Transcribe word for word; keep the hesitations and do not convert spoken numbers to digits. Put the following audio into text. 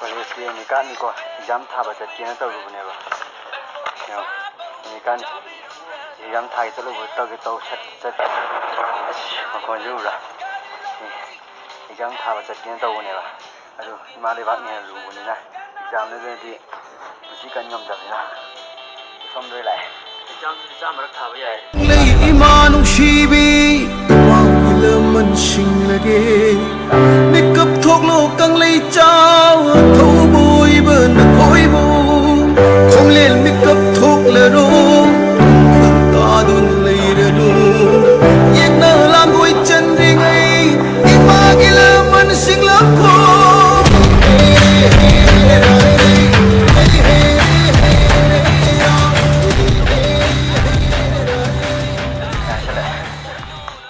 ꯀꯣꯂꯦꯖꯀꯤ ꯑꯦꯃꯤꯀꯥꯠꯅꯤꯀꯣ, ꯑꯦꯛꯖꯥꯝ ꯊꯥꯕ ꯆꯠꯀꯦꯅ ꯇꯧꯔꯨꯕꯅꯦꯕ꯫ ꯌꯦꯡꯉꯣ, ꯑꯦꯃꯤꯀꯥꯠꯅꯤ꯫ ꯑꯦꯛꯖꯥꯝ ꯊꯥꯒꯦ ꯆꯠꯂꯨꯕ ꯇꯧꯒꯦ ꯇꯧ ꯁꯠ ꯆꯠ-, ꯑꯁ, ꯃꯈꯣꯟꯁꯦ ꯎꯕ꯭ꯔꯥ? ꯑꯦꯛꯖꯥꯝ ꯊꯥꯕ ꯆꯠꯀꯦꯅ ꯇꯧꯕꯅꯦꯕ꯫ ꯑꯗꯨ ꯏꯃꯥ ꯂꯩꯕꯥꯛꯅ ꯍꯦꯟꯅ ꯂꯨꯕꯅꯤꯅ, ꯑꯦꯛꯖꯥꯝꯗꯨꯗꯗꯤ ꯄꯨꯟꯁꯤ ꯀꯟ ꯉꯝꯗꯕꯅꯤꯅ ꯁꯣꯝꯗ ꯂꯥꯛꯑꯦ꯫ ꯑꯦꯛꯖꯥꯝꯗꯨꯗꯤ ꯆꯥꯝꯃꯔꯛ ꯊꯥꯕ ꯌꯥꯏ꯫ ꯂꯩ ꯏꯃꯥ ꯅꯨꯡꯁꯤꯕꯤ, ꯏꯃꯥꯒꯤ ꯂꯃꯟꯁꯤꯡꯂꯒꯦ꯫ ꯃꯤꯀꯞ ꯊꯣꯛꯂꯣ ꯀꯪꯂꯩ